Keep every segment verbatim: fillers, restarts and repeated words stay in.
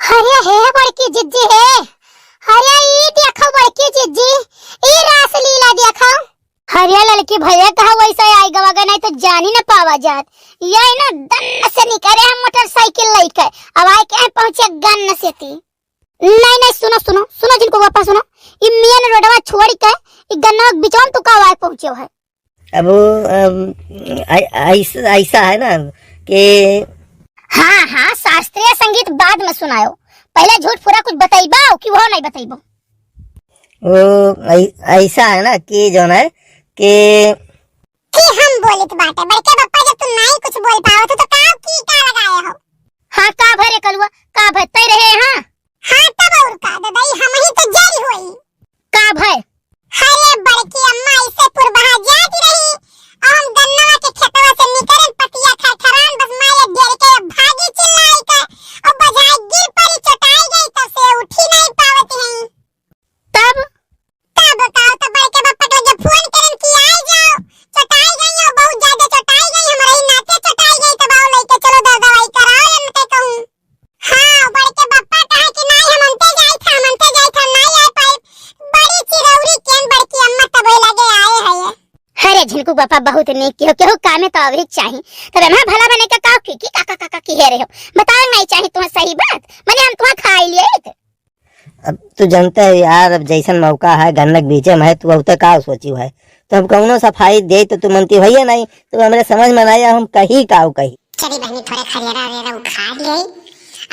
अरे हे बड़की जिज्जी हे, अरे ई देखो बड़की जिज्जी, ई रासलीला देखो। अरे ललकी भैया कहा वैसे आई गवा गए, नहीं तो जानी न पावा जात। ये ना दन्न से निकले हम मोटरसाइकिल लेके, अब आए के पहुँचे गन्न से ती। नहीं, नहीं, सुनो, सुनो, सुनो, झिनकू बापा, सुनो। ई मेन रोडवा छोड़ के ई गन्नवा के बिचवा में तू का आए पहुँचे है? अब, अम, ऐ-, ऐस-, ऐसा है ना कि हाँ, हाँ, शास्त्रीय संगीत बाद में सुनायो, पहले झूठ पूरा कुछ बतैबो कि वो नहीं बतैबो? वो ऐ-, ऐसा है ना कि जौन है कि कि हम बोलित बाटे, बड़के बप्पा, जब तू नाई कुछ बोल पावत हो, तो का की का लगाए हो? हाँ, का भय रे कलुआ, का भय? तै रहे, हाँ? हाँ, तब और का, ददाई, हम ही तो जरी होई। का भय? अरे बड़की अम्मा, इसे पुरबहा जात रही, और हम गन्नवा के खेतवा से निकरन, पतिया खरखरान, बस मारे डेर के भागी चिल्लाई के, और बजाए गिर पड़ी, चोटाई गई, तब से उठी नहीं पावत हैं। तब? तब का, तब बड़के बप्पा के लगे फोन करन कि आई जाओ, चोटाई गई हो, बहुत ज्यादा चोटाई गई, हमारे ही नाते चोटाई गई, तब आओ लेके चलो, दवा दवाई कराओ, इनके कहूँ। हाँ, बड़के बप्पा कहे कि नहीं, हम अंते जाई था, हम अंते जाई था, नहीं आ पाए। बड़ी चिरौरी केन बड़की अम्मा तब लगे आए है। अरे झिनकू बापा, बहुत नेक किहो, केहू कामे तो अवही चाही। तब एम्हा भला बने का काव की, की का, का, का, का की हे रहे हो? बतावे नहीं चाही तुम्हें सही बात, मने हम तुम्हें खाई लिए एक। अब तू जानते है यार, अब जैसन मौका है, गन्नक बीचे में है, तू बहुते का सोची है। तो हम कौनो सफाई दे तो तू मनती होइए नहीं, तो हमरे समझ में नहीं आया, हम कही काव कही। चली बहनी, थोड़े हरियरा हरियरा उखाड़ ले,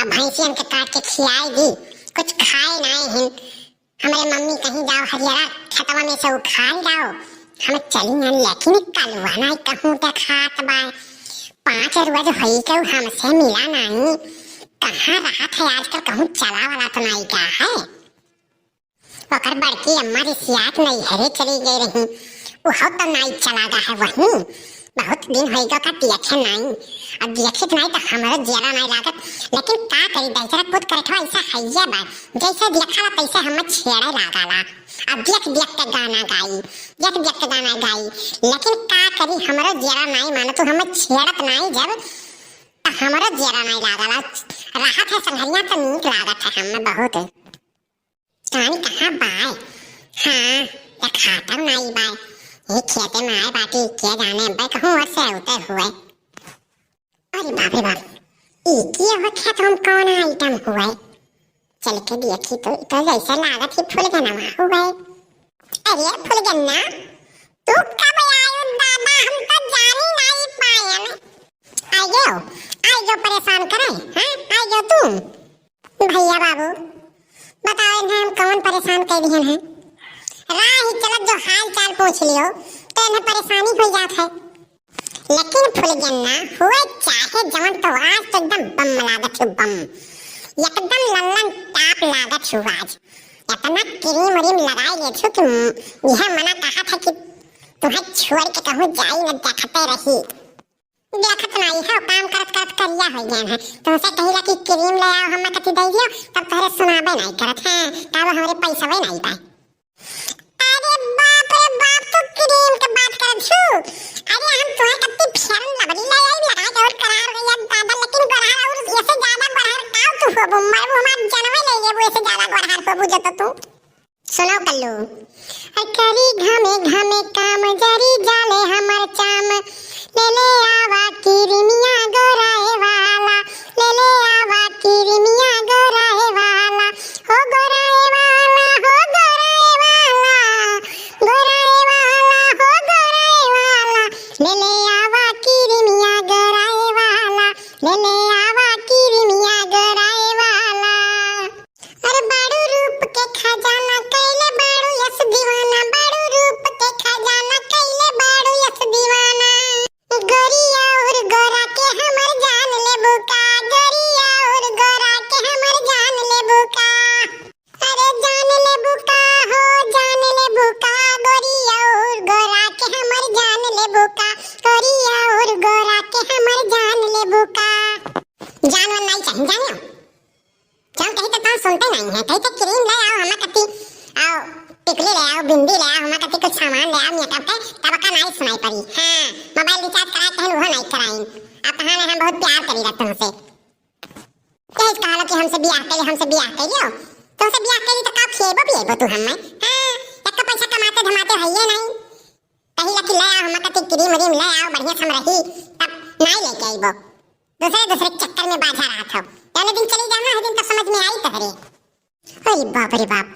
अब भैंसियन के काट के खियाई दी, कुछ खाए नहीं हिन। हमरे मम्मी कहीं जाओ हरियरा खेतवा में से उखाड़ लाओ, हम चली ना, लेकिन कलुआ नहीं कहूँ देखात बा। पाँच रोज होई के उ हमसे मिला नहीं, कहाँ रहत है आजकल, कहूँ चला वाला तो नहीं गया है। ओकर बड़की अम्मा रिसियात नैहरे चली गई रही, उहो तो नाई चला गा है वहीं। बहुत दिन होई गो का देखे नाई, अब देखित नाई तो हमरो जियरा नाई लागत, लेकिन का करी, दहिजरा पूत करेठवा ऐसा हइये बा, जैसे देखला तैसे हम छेड़े लागाला। अब देख देख के गाना गाई, देख देख के गाना गाई, लेकिन का करी, हमरो जियरा नाई मानत, हम छेड़त नाई जब, तो हमरो जियरा नाई लागला। रहत है संघरिया तो नीक लागत है हमें बहुत। जानी कहाँ बाय? हाँ, देखातौ नाई बाय। ये खेते में आए बाटी, के जाने अब्बे कहूँ ओर से उतर हुए। अरे बाप रे बाप, ई की हो खेत में कौन आइटम हुए? चल के देखी तो, ई तो जैसे लागत ही फूलगनवा हुए। अरे फूलगन्ना, तू कब आयो दादा, हम तो जानी नाई पायन। आइगो, आइगो परेशान करे, हाँ? आइगो तू। भैया बाबू, बताओ इन्हें हम कौन परेशान कर दिहन हैं? राह ही चलत जो हाल चाल पूछ लियो, तो इन्हें परेशानी हो जात है। लेकिन फुलगन्ना हुए चाहे जवन, तो आज तो एकदम बम लागत हो, बम। एकदम लल्लन टाप लागत हो आज। इतना क्रीम व्रीम लगाई लेत हो कि यह मना कहा था कि तुम्हें छोड़ के कहूँ जाई न, देखते रही। देखत नाई है, काम करत करत करिया हो गया है। तुमसे कहिला कि क्रीम ले आओ, हमें कति दे दियो, तब तोहरे सुनाबे नाई करत है, तब हमरे पैसवे नाई बा। अरे बाप रे बाप, तू क्रीम के बात करत छु? अरे हम तोहे कति Fair and Lovely ले आई, लगा के और करार हो गया दादा, लेकिन गोरहर और ऐसे ज्यादा गोरहर का तू होबू, मरबू, हमार जनवे ले लेबू, ऐसे ज्यादा गोरहर होबू जो तो तू। सुनो कल्लू। करी घामे घामे काम, जरी जाले हमर चाम। ले ले आवा किरमिया गोराए वाला, ले ले आवा किरमिया गोराए वाला। हो गोराए वाला, हो गोराए वाला, गोराए वाला, हो गोराए वाला। ले ले आवा किरमिया गोराए वाला, ले ले आवा किरमिया गोराए वाला। अरे बाड़ू रूप के खजाना, कैले बाड़ू यस दीवाना, बाड़ू रूप के खजाना, कैले बाड़ू यस दीवाना। गोरिया और गोरा के हमर जान लेबू का, गोरिया और गोरा के हमर जान लेबू का। अरे जान लेबू का हो, जान लेबू का, गोरिया और गोरा के हमर जान लेबू का, गोरिया और गोरा के हमर जान लेबू का। जान वान नहीं चाहिए, जानियो। जौन कही तो तौन सुनते नहीं है। कही तो क्रीम ले आओ, हमें कति, आओ, टिकली ले आओ, बिंदी ले आओ, हमें कति कुछ सामान ले आओ मेकअप के, तब का नहीं सुनाई पड़ी। हाँ, मोबाइल रिचार्ज कराए कहन, वो नहीं कराइन। अब कहाँ हम बहुत प्यार करी रहे तुमसे। यही कहा लो कि हमसे बियाह कइले, हमसे बियाह कइले हो। तुमसे बियाह कइले तो का खिएबो पिएबो तू हमें? हाँ, एक पैसा कमाते धमाते हइये नहीं। कही ला कि ले आओ, हमें कति क्रीम व्रीम ले आओ, बढ़िया से हम रही, तब नहीं लेके आइबो। दूसरे दूसरे चक्कर में बाझा रहत हो। जौने दिन चली जाना है, दिन तब समझ में आई तोहरे। अरे बाप रे बाप,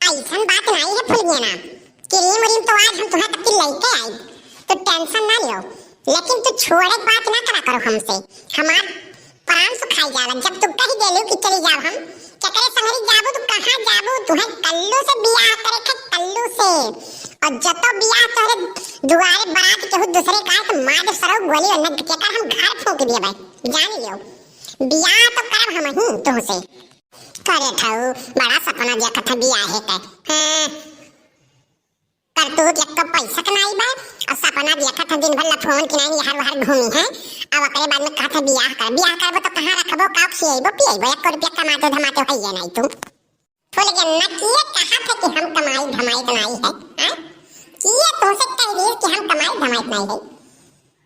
अइसन बात नहीं है फुलगेना। क्रीम व्रीम तो आज हम तुम्हें तक की लेके आई, तो टेंशन ना लियो। लेकिन तू छोड़े के बात ना करा करो हमसे, हमार प्राण सुखाई जाला। जब तू कह देलू कि चली जाओ हम, केकरे संगरी जाबू, तू कहाँ जाबू? तुम्हें कल्लू से बियाह करे थे, कल्लू से। और जतो बियाह तोहरे दुआरे बारात केहू दूसरे का है, तो मार दे सरऊ गोली, और न केकर हम घर फूंक दिए भाई, जान लियो। बियाह तो करब हम ही तुमसे। करे थाऊ, बड़ा सपना देखत है बियाहे के। हाँ, करतूत एक तो पैसा के नाई बा, और सपना देखत है दिन भर लफोन के नाई हर हर घूमी है। अब ओकरे बाद में कहत है बियाह कर, बियाह करबो तो कहाँ रखबो, का खिएबो पिएबो, एक रुपया कमाते धमाते होइए नाई तू। फुलगेना किए कहत है कि हम कमाई धमाई के नाई है, हाँ? किए तुमसे कह दिए कि हम कमाई धमाई के नाई है?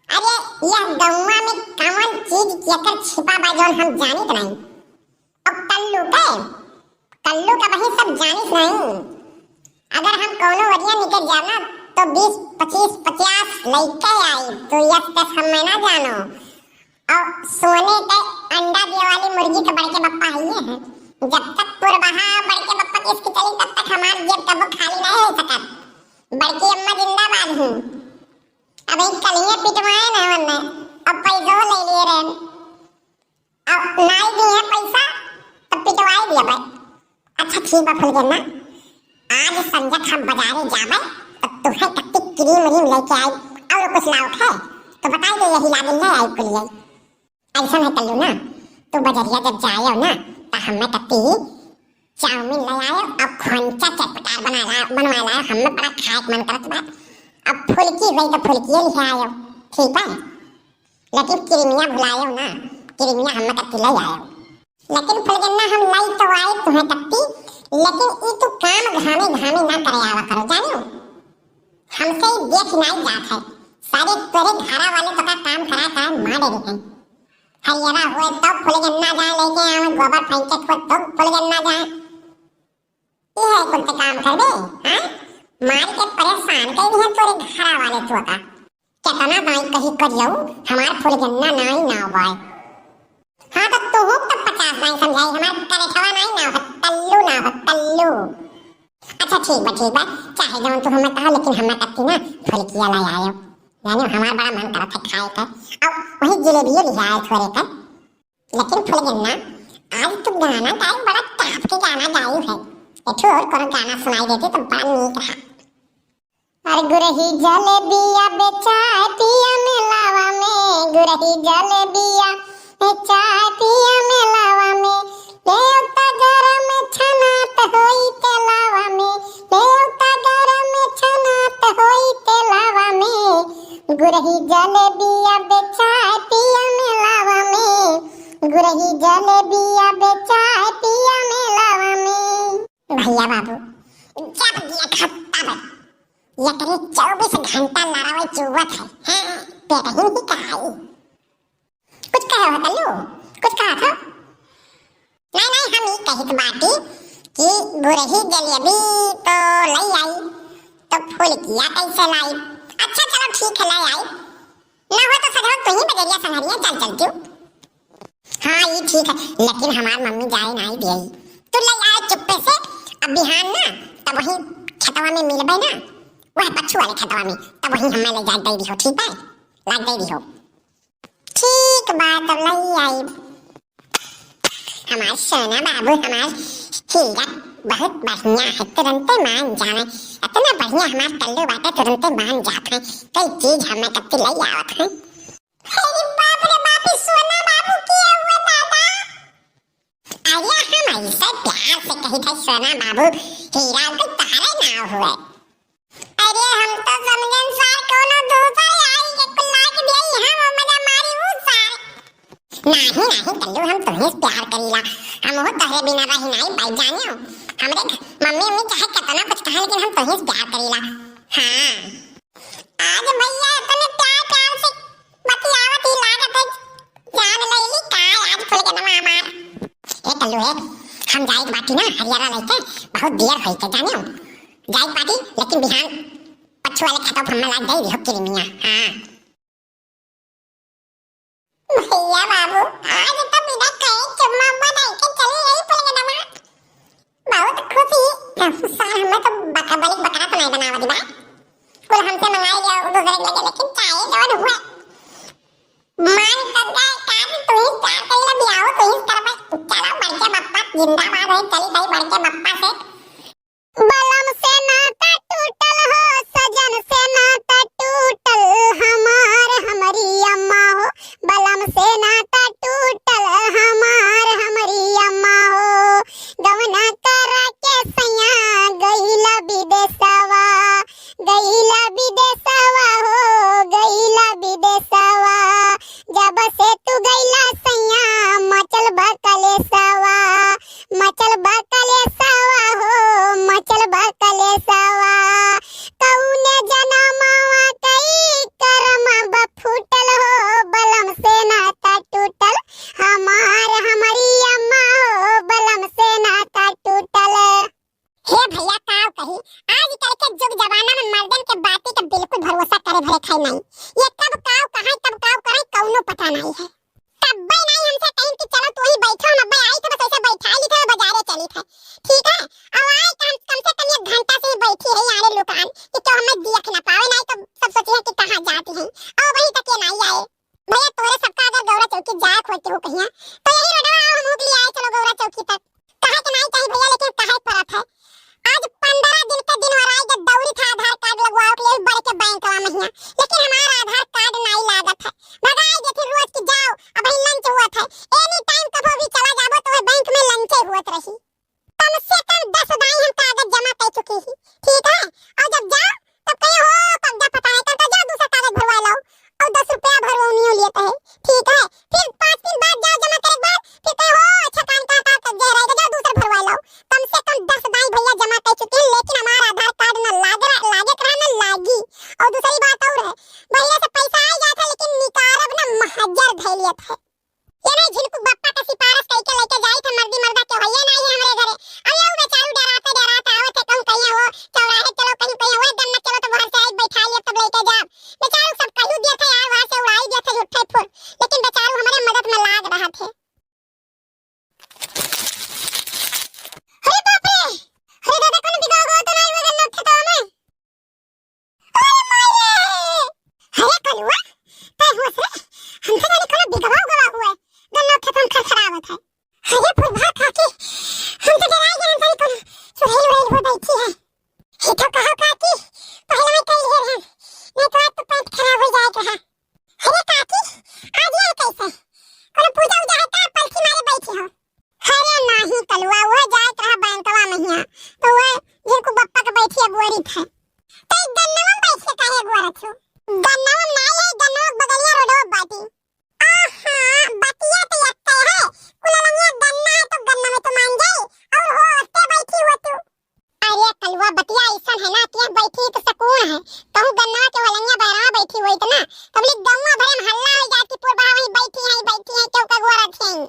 अरे, यह गौवा में कौन चीज केकर छिपा बा जौन हम जानित नहीं? अब कल्लू के, कल्लू के वही सब जानिस नहीं। अगर हम कौनो वरिया निकल जाना तो बीस, पच्चीस, पचास लइके आई, तो यस तस हम ना जानो। और सोने के अंडा दिए वाली मुर्गी के बड़के बप्पा हइये हैं। जब तक पुरबहा बड़के बप्पा की इसकी चली, तब तक हमार जेब कबो खाली नहीं हो सकत। बड़की अम्मा जिंदाबाद ही। अब एक कलिए पिटवाए ना वरना, अब पैसो ले लिए रहे। अब नाई दिए पैसा, तब पिटवाए दिया भाई। अच्छा ठीक बा फुलगेना, आज संझा हम बाजारे जाबे, तो तुहे कत्ती क्रीम व्रीम लेके आई, और कुछ लाओ है तो बताई दे, यही लागिन ले आई कुलिए। अइसन है कल्लू ना, तू बजरिया जब जायो ना, तो हमें कत्ती चाउमीन ले आयो, अब खोंचा चटपटार बना ला, बनवा लायो, हमें बड़ा खाए के मन करत बा। अब फुलकी हुई तो फुलकिए ले आयो, ठीक बा? लेकिन किरमिया भुलायो ना, किरमिया हमें कत्ती ले आयो। लेकिन फुलगेना हम लाई तो आए तुम्हें कत्ती, लेकिन ई तू काम घामे घामे ना करे आवा करो, जानो? हमसे ही देख नाई जात है, सारे तोरे घरा वाले तो का काम करा करा मार दे हैं। हरियरा हुए तो फुलगेना जाए लेके आवे, गोबर फेंके हुए तो फुलगेना जाए। ये है कुल ते काम करबे, हाँ? मार के परेशान कर दिया तोरे घरा वाले तो का। केतना दाई कही करियो, हमार फुलगेना नाई नाव बाय। हाँ, तो तू तो पचास दाई समझाई, हमार करेठवा नाई नाव है, कल्लू नाव है, कल्लू। अच्छा, ठीक बा, ठीक बा, चाहे जौन तू हमें कहा, लेकिन हमें कत्ती ना फुलकिया लाई आयो। जाने, हमार बड़ा मन करत है खाए के। अब वही जिलेबियो लिहे आए थोरे कर। लेकिन फुलगेना, आज तू गाना गाए, बड़ा टाप के गाना गाई है। एक ठो और कोनो गाना सुनाई देते तो बड़ा नीक रहा। अरे गुरही जलेबिया बेचाए पिया मेलावा में, गुरही जलेबिया बेचाए पिया मेलावा में, लेवता गरम छनात होई तेलावा में, लेवता गरम छनात होई तेलावा में, गुरही जलेबिया बेचाए पिया मेलावा में, गुरही जलेबिया बेचाए पिया मेलावा में। भैया बाबू, जब देखा तब एकरे चउबीस घंटा लड़ावे चुवत है। हाँ, पेट ही नहीं कहाई। कुछ कहे हो कल्लू? कुछ कहा था? नहीं, नहीं, हम ई कहित बाटी कि गुरही जलेबी तो लई आई, तो फुलकिया कैसे लाई? अच्छा, चलो ठीक है, लई आई। ना हो तो सजवा तू ही बजरिया संघरिया चल चल क्यों? हाँ, ई ठीक है, लेकिन हमार मम्मी जाए नाई देई। तू लई आए चुप्पे से, अब बिहान ना, तब वहीं खेतवा में मिलबे ना, वह पच्छू वाले खेतवा में, तब वहीं हमें ले जाए दे दिहो, ठीक है? लाग दे दिहो। ठीक बा, तब लई आई। हमार सोना बाबू, हमार हीरा बहुत बढ़िया है, तुरंते मान जावे, इतना बढ़िया हमार कल्लू बाटे, तुरंते मान जात है, कई चीज हमें कत्ती लई आवत है। अरे बाप रे बाप, ई सोना बाबू के हुए दादा? अरे हम ऐसे प्यार से कही थे सोना बाबू, हीरा तो तहरे नाव हुए। अरे हम तो समझन सार कोनो दूसर आई के कुल्ला के दिया, हम मजा मारी ऊ सार। नाही नाही कल्लू, हम तोहे से प्यार करीला, हम हो तोहरे बिना रही नाही पाई जानियो। हमरे घ-, मम्मी उम्मी चाहे कितना कुछ कहे लेकिन हम तोहे से प्यार करीला। हाँ। आज भैया इतने प्यार प्यार से बतियावत ही लागत है, जान ले ली का आज फुलगेनवा हमार। ए कल्लू, जो है, हम जाइत बाटी ना हरियारा लइके, बहुत देर होई के जाने हो। जाइत बाटी, लेकिन बिहान पछुआ वाले खेतवा पर हम्मा लाग दे दिहो किरमिया। हाँ। भैया बाबू, आज तो बिना कहे चुम्मा उम्मा दे के चली गई पलंगनमा। बहुत खुशी। साल हमें तो बका-, बलिक बकरा तो नहीं बनावा दिबा। कुल हमसे मंगाई लिया, वो दूसरे के लगे, लेकिन चाहे जवन हुआ। मान कर गए, का भी तू ही प्यार कर ले, बियाहो तू ही करबे। चलो, बड़के बप्पा जिंदाबाद है, चली गई बड़के बप्पा से। बलम से नाता टूटल हो, सजन से नाता टूटल, हमार हमरी अम्मा हो। बलम से नाता टूटल, हमार हमरी अम्मा हो। गवना करा के सैया गईला विदेशवा, गईला विदेशवा हो, गईला विदेशवा। जब से तू गईला सैया, मचल बा कलेसवा, मचल बा कलेसवा हो, मचल बा कलेसवा। कउने जनमवा कई करमवा फूटल हो, बलम से नाता टूटल, हमार हमरी अम्मा हो, बलम से नाता टूटल। हे भैया, काव कही, आजकल के जुग जमाना में मर्दन के बाती के बिल्कुल भरोसा करे भरे खाई नाहीं। ये कब काव कहाई, कब काव कराई, कउनो पता नाहीं है। तब्बे नाहीं हमसे कहिन कि चलो तू ही बैठो, हम अब्बे आई थे, बस ऐसे बैठाई ली थे, बजारे चली थे। ठीक है, अब आए कम, कम से कम एक घंटा से ही बैठी रही आने लुकान कि क्यों हमें देख ना पावे, नाहीं तो सब सोची है कि कहाँ जाती हैं। और वहीं तक ये नाहीं आए। भैया, तोरे सबका अगर गौरा चौकी जाए खोजते हो कहिया, तो यही रोडवा आओ, हम लोग ले आए, चलो गौरा चौकी तक। कहे के नाहीं चाही भैया, लेकिन कहे परत है। आज पन्द्रह दिन के दिन वराई के दौरी था आधार कार्ड लगवाओ के लिए बड़के बैंकवा में हिया, लेकिन हमारा आधार कार्ड नाहीं लागत है। भगाई देती रोज की जाओ, अब ही लंच हुआ था। Any time कभो भी चला जाबो तो वह बैंक में लंचे हुआ रही। कम से कम दस दाई हम कागज जमा कर चुकी ही, ठीक है? और जब जाओ तब कहे हो कब्जा पता है, तब तो जाओ दूसरा कागज भरवा लाओ और दस रुपया भरवा उन्हीं लेते हैं, ठीक है? फिर पाँच दिन बाद जाओ जमा करे के बाद, फिर कहे हो अच्छा काम का का कब्जा रह गया, जाओ दूसरा भरवा लाओ। कम से कम दस दाई भैया जमा कर चुकी हैं, लेकिन हमारा आधार कार्ड न लाग रहा, लागे के रहा न लागी। और दूसरी बात और है, भैया से पैसा आ जाता है लेकिन निकारब न महाजर धैलियत है। ये नहीं झिनकू बप्पा के सिफारिश कइके लेके जाई थे, मर्दी मर्दा के होइए नाहीं है हमरे घरे। अब ये बेचारू डराते डराते आवत है, कहूँ कहिए हो चौराहे चलो, कहीं कहिए हो गन्ना चलो, तो वहाँ से आई बैठा लिया तब लेके जाब। बेचारू सब कहू दिया था यार, वहाँ से उड़ाई दिया था झूठे फूल, लेकिन बेचारू हमरे मदद में लाग रहा थे। अरे बाप रे, अरे दादा, कौन बिगाड़ गया तो नाहीं वो गन्ना खेतवा में? अरे माई रे! अरे कलुआ, तै होश रे? हम तो जाने कौनो बिगवा उगवा हुआ है, गन्ना खेत में खरखरावत है। अरे फुलभा काकी, हम तो डराई गए, हम जाने कौनो चुड़ैल उड़ैल हो बैठी है। ये तो कहो काकी, पहले मैं कल घेर है, नहीं तो आज तो पेट खराब हो जाएगा। अरे काकी, आज ये कैसे? कोनो पूजा उजा है का? पलथी मारे बैठी हो? अरे नाही कलुआ, वो जात रहा बैंकवा महिया, तो वो झिनकू बप्पा के बैठी अगुअरी थे। तो ई गन्नवा में बैठ के काहे अगुअरत हो? गन्नवा में नाही है, गन्नवा के बगलिया रोडवा बाटी। आहा, बतिया तो यत्ते है, कुललंगिया गन्ना है तो गन्ना में तो मान जाई, और हो ओस्ते बैठी हो तू। अरे कलुआ, बतिया अइसन है ना कि यहाँ बैठी तो सकून है। कहूँ गन्नवा के होलंगिया बहरवा बैठी होइत ना, तब ले गौवा भरे में हल्ला हो जात कि पुरबा वहीं बैठी हैं, बैठी हैं, क्यों का गोरत हैं।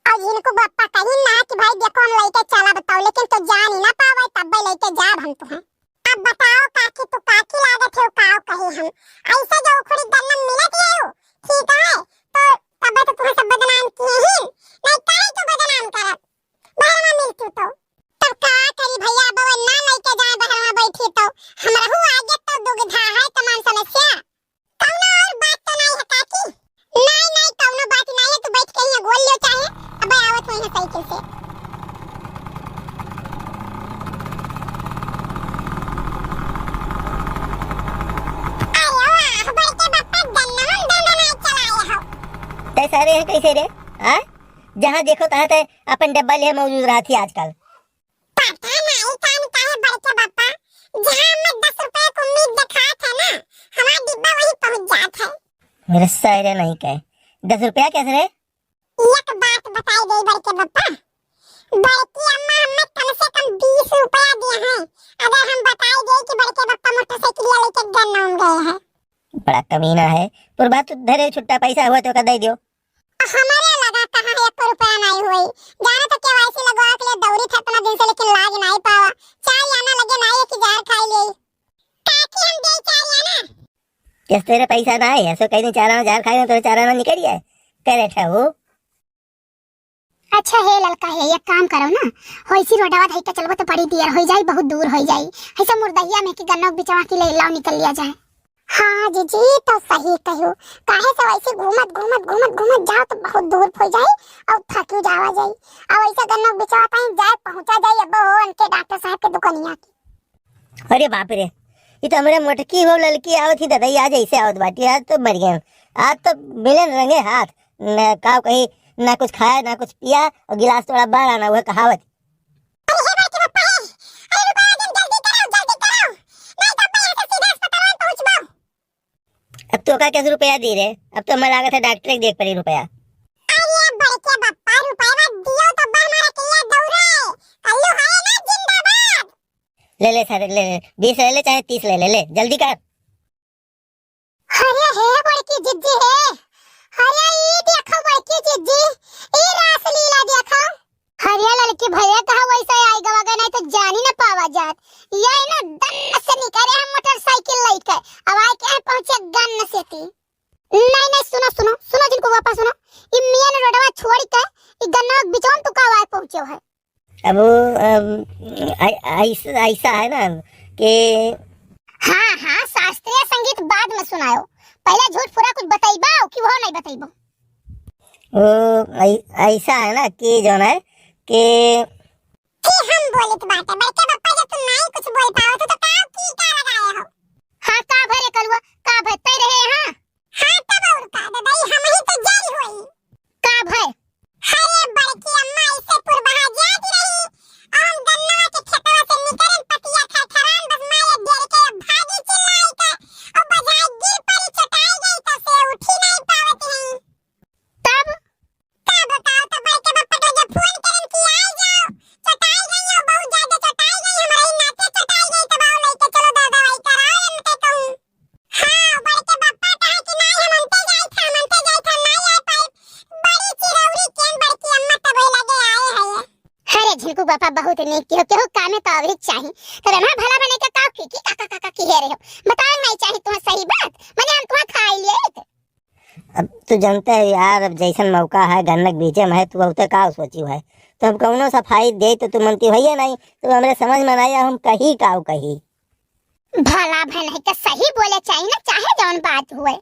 और इनको बप्पा कहीं ना कि भाई देखो हम लइके चला बताओ, लेकिन तो जान ही ना पावे, तब लइके जाब हम तुहें। अब बताओ काकी, तू काकी लागत है, काव कही हम। ऐसे जो उखड़ी गन्ना मिलत है, ठीक है, तो तब तो तुहें सब बदनाम किए ही, नहीं काहे तो बदनाम करब। बहरवा मिलती तो। तब का करी भैया, बउआ ना लइके जाए बहरवा बैठी तो। हमरहू आगे तो दुविधा है, तमाम समस्या। कौनो और बात तो नहीं है काकी? नहीं, नहीं, कौनो बात नहीं है, तू बैठ के ही गोल लियो चाहे। अब आवत हुई है साइकिल से। अरे वाह, बड़के बप्पा गन्ना हम दोनों नहीं चलाए हो। तै सारे हैं कैसे रे? हाँ? जहाँ देखो तहाँ तै अपन डब्बा लिए मौजूद रहती आजकल। पता नाहीं कान काहे बड़के बप्पा, जहाँ हमें दस रुपया के उम्मीद देखात है ना, हमार डिब्बा वहीं पहुँच जात है। मेरे सारे नहीं कहे, दस रुपया कैसे रे? एक बात बताई दे बड़के बप्पा, बड़की अम्मा हमें कम से कम बीस रुपया दिए हैं, अगर हम बताई दे कि बड़के बप्पा मोटरसाइकिल लेके गन्ना में गए हैं। बड़ा कमीना है, पुरबा तू धरे छुट्टा पैसा हुआ तो का दे दियो। हमरे लगा कहाँ एक रुपया नहीं हुई। जाने तो जस तोरे पैसा ना है, ऐसो कहीं चार आना जहर खाए ना, तोरे चार आना निकल जाए। करे ठहू। अच्छा हे ललका हे, एक काम करो ना, होइसी रोडवा धई के चलबो तो बड़ी देर होई जाई, बहुत दूर होई जाई। ऐसा मुर्दहिया में कि गन्नों के बिचवा की ले लाओ निकल लिया जाए। हाँ जीजी, तो सही कहो, काहे से वैसे घूमत, घूमत, घूमत, घूमत जाओ तो बहुत दूर होई जाई और थकी जावा जाई। और ऐसा गन्नों के बिचवा कहीं जाए पहुँचा जाई, अब हो उनके डॉक्टर साहब के दुकानिया की। अरे बाप रे, ये तो हमरे मोटकी हो ललकी आवत ही दादा, आज ऐसे आवत बाटी, आज तो मर गए। आज तो मिलन रंगे हाथ, न का कही, ना कुछ खाया, ना कुछ पिया, और गिलास थोड़ा बाहर आना, वह कहावत। अरे हे बड़के पप्पा, हे, अरे रुको, जल्दी, जल्दी करो, जल्दी करो, नहीं तो मैं यहाँ से सीधा अस्पताल पहुँचबो। अब तो का कैसे रुपया दी रे? अब तो हमें लागत है डॉक्टर के देख पड़ी रुपया। अरे बड़के बप्पा, रुपया दियो तो बा हमारा किया दौड़े। कल्लू है ना जिंदाबाद। ले ले सारे, ले ले, बीस ले ले, चाहे तीस ले ले, ले जल्दी कर। अरे हे बड़की जिज्जी हे, अरे ई देखो बड़की जिज्जी, ई रासलीला देखो। अरे ललकी भैया कहा वैसे आई गवा गए, नहीं तो जानी ना पावा जात। ये ना दन्न से निकले हम मोटरसाइकिल लेके, अब आए के पहुँचे गन्न से ती। नहीं, नहीं, सुनो, सुनो, सुनो, जिनको वापस सुनो, ई मेन रोडवा छोड़ के ई गन्ना के बिचवा में तू का आए पहुँचे है। अब वो, अम, ऐ-, ऐस-, ऐसा है ना कि हाँ, हाँ, शास्त्रीय संगीत बाद में सुनायो, पहले झूठ पूरा कुछ बतैबो कि वो नहीं बतैबो? वो ऐ-, ऐसा है ना कि जौन है कि कि हम बोलित बाटे, बड़के बप्पा, जब तू नाई कुछ बोल पावत हो, तो का की का लगाए हो? हाँ, का भय रे कलुआ, का भय तय रहे यहाँ? हाँ, तब और का, दादा, ई हम ही तो जाई होई। का भय? अरे बड़की अम्मा, ऐसे पुरबहा जात रही, और हम गन्नवा के खेतवा से निकरन पतिया थरथरान, बस मारे डेर के भागी चिल्लाई के, और बजाय गिर पड़ी, चोटाई गई, तो से उठी नहीं पावत रही। तब? का बताओ, तो बड़के बप्पा के जब फोन करन कि आ जाओ, चोटाई गई हो, बहुत ज्यादा चोटाई गई, हमरा ही नाते चोटाई गई, तब आओ लेके चलो, दवा दवाई कराओ, हम के कहूँ। हाँ, बड़के बप्पा कहे कि नहीं, हम अंते जाई था, हम अंते जाई था, नहीं आ पाई। बड़ी चिरौरी के बड़की अम्मा तब लगे आए है। अरे झिनकू बापा, बहुत नीक किहो, केहू कामे तो अवरी चाही। तब हमार भला बने के का की, की का, का, का, का की हे रहे हो? बताओ नहीं चाही तुम्हें सही बात, मने हम तुम्हें खाई लिए। अब तू जानते है यार, अब जैसन मौका है, गन्नक बीचे में है, तू बहुते का सोची है। तो अब कौनो सफाई दे तो तू मनती भैया नहीं, तो हमरे समझ में नहीं, हम कही काऊ कही। भला भन है तो सही बोले चाहिए ना, चाहे जौन बात हुए।